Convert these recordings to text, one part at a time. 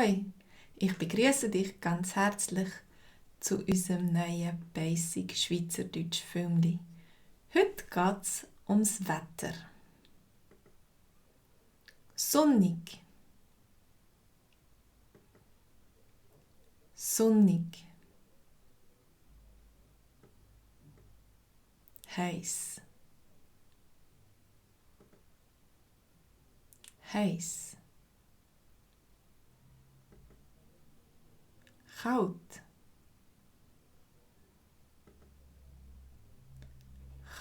Hoi, ich begrüße dich ganz herzlich zu unserem neuen Basic Schweizerdeutsch Filmli. Heute geht es ums Wetter. Sonnig, sonnig, heiß, heiß, kalt,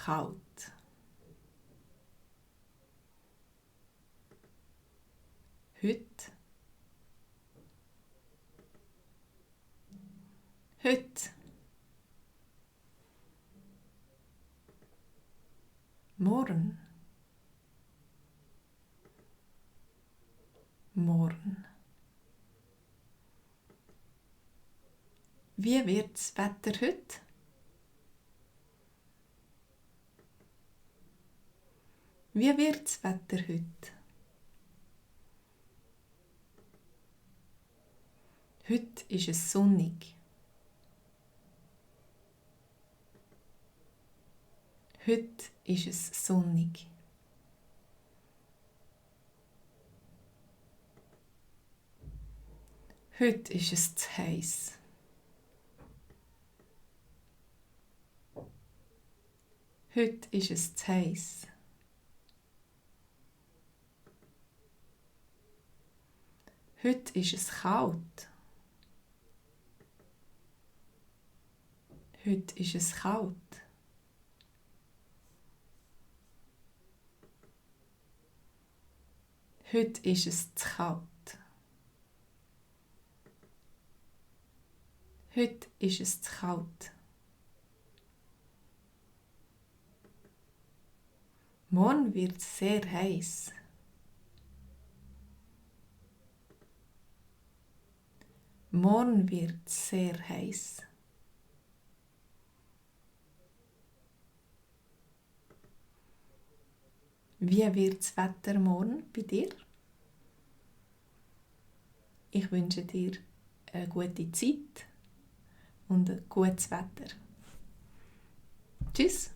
kalt, heute, heute, morgen, morgen. Wie wird das Wetter heute? Wie wird das Wetter heute? Heute ist es sonnig. Heute ist es sonnig. Heute ist es zu heiß. Heute ist es zu heiß. Heute ist es kalt. Heute ist es kalt. Heute ist es zu kalt. Heute ist es zu kalt. Morgen wird es sehr heiß. Morgen wird es sehr heiß. Wie wird das Wetter morgen bei dir? Ich wünsche dir eine gute Zeit und ein gutes Wetter. Tschüss!